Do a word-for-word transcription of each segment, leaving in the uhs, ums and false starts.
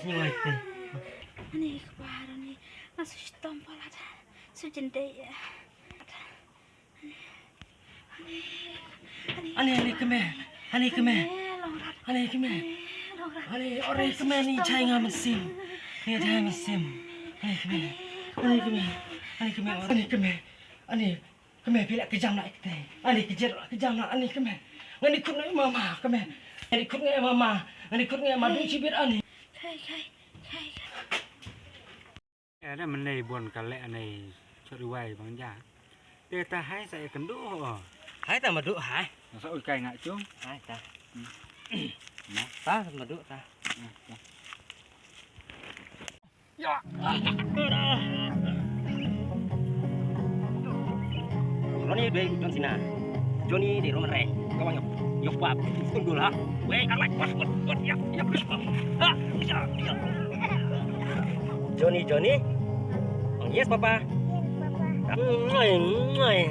Ani, kbar ani. Nga shu shitom palat. Shu jendei. Ani, ani kmie. Ani kmie. Ani kmie. Ani, ore kmie, ani jai nga mynsiem. Ani jai mynsiem. Ani kmie. Ani kmie. Ani kmie. Ani kmie. Ani kmie, phi la kjam na ikte. Ani kjir kjam na ani kmie. Ngani khut ngai mama kmie. Ngani khut ngai mama. Ngani khut ngai madu chibit ani. Khai, khai, khai, khai. Ane mynne bon ka leh ane chot riwai bang ja. Te ta hai sa e kynduh ho. Hai ta madu hai. Sa ui kai nga chung. Hai ta. Hmm. Na ta madu ta. Hmm, ta. Ya. Ronnie dei John Cena. Johnny dei Roman Reigns. Ka wan yok. Yok pap. Stone Cold ha. Wei, I like what, what, what, ya, ya, ha, ya, ya. Johnny, Johnny. Oh, yes, Papa. Mwah, mwah.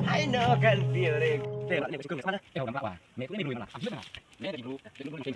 Hai, no, kan biar. Tengok ni, cukup mana? Eh, orang berapa? Ni tu ni dulu mana? Aku mana? Ni ada dulu. Dulu dulu.